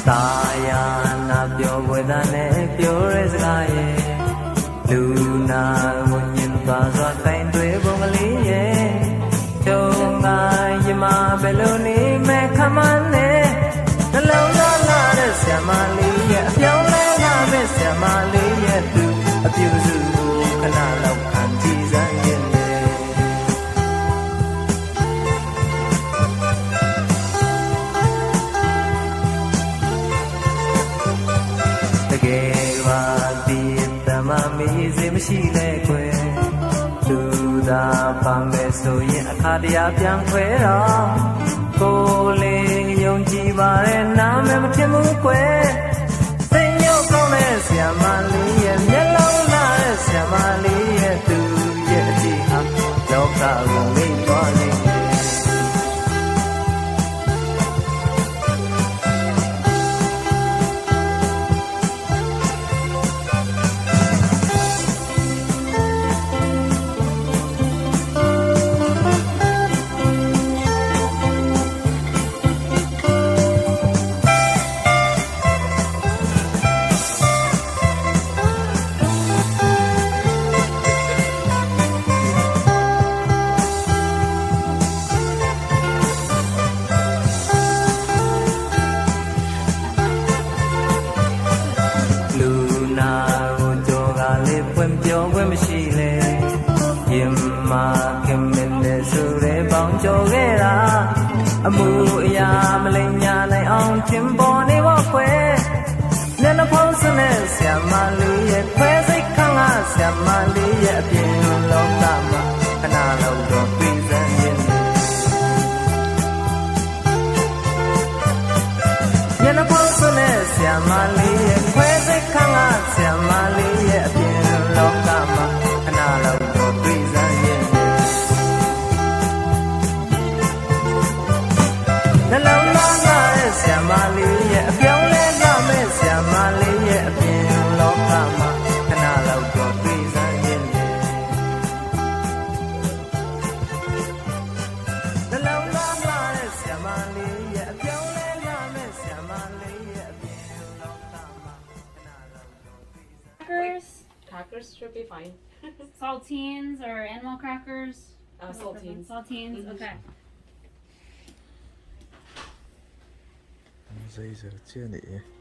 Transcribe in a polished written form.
တာယာနာပြောဝေဒနဲ့ပြောရဲစကားရဲ့လူနာဝညင်သွားစွာတိုင်တွေပုံကလေးရဲ့ကျုံငါယမဘယ်လိုနေမဲ့ခမနဲ့နှလုံးသားလာတဲ့ဆ iam မလေးရဲ့အပြောင်းလဲလာမဲ့ဆ iam မလေးရဲ့သူအပြူစုကိုခဏလောက်ခံကြည့်စမ်းရင်လေ တကယ်ပါဒီတမမီစေမရှိလဲခွေသူသာပါမယ်ဆိုရင်အခါတရားပြန်ခွဲတော့ကိုလေးယုံကြည်ပါရဲ့နာမည်မထင်ဘူးခွေစိတ်ညစ်ကောင်းတဲ့ဆရာမလေးရဲ့မျက်လုံးလာတဲ့ဆရာမလေးရဲ့သူရဲ့အကြည့်ဟာလောကကိုမိသွားနေတယ် လူနာကိုကြောကလေးပွင့်ပြောခွင့်မရှိလေရင်မာခင်မင်းနဲ့ဆိုတဲ့ပေါင်းကြောခဲ့တာအမှုအရာမလိမ်ညာနိုင်အောင်ထင်ပေါ်နေပါခွဲမျက်နှာဖုံးစနဲ့ဆ iam မလေးရဲ့ခွဲစိတ်ခန့်ကဆ iam မလေးရဲ့အပြင်လောကမှာခဏလောက်တော့ပြေးစမ်းရင် မျက်နှာဖုံးစနဲ့ဆ iam မလေးရဲ့ခွဲစိတ်ခန့်ကဆ iam မလေးရဲ့အပြင်လောကမှာခဏလောက်တော့ပြေးစမ်းရင်နှလုံးသားကရဲ့ဆ iam မလေးရဲ့အပြောင်းလဲကမဲ့ဆ iam မလေးရဲ့အပြင်လောကမှာခဏလောက်တော့ပြေးစမ်းရင်နှလုံးသားကရဲ့ဆ iam မလေးရဲ့အပြောင်းလဲကမဲ့ဆ iam မလေးရဲ့အပြင်လောကမှာခဏလောက်တော့ပြေးစမ်း Crackers, Crackers should be fine. saltines, or animal crackers. Saltines. Saltines. Okay. Zai zo chiah a ni.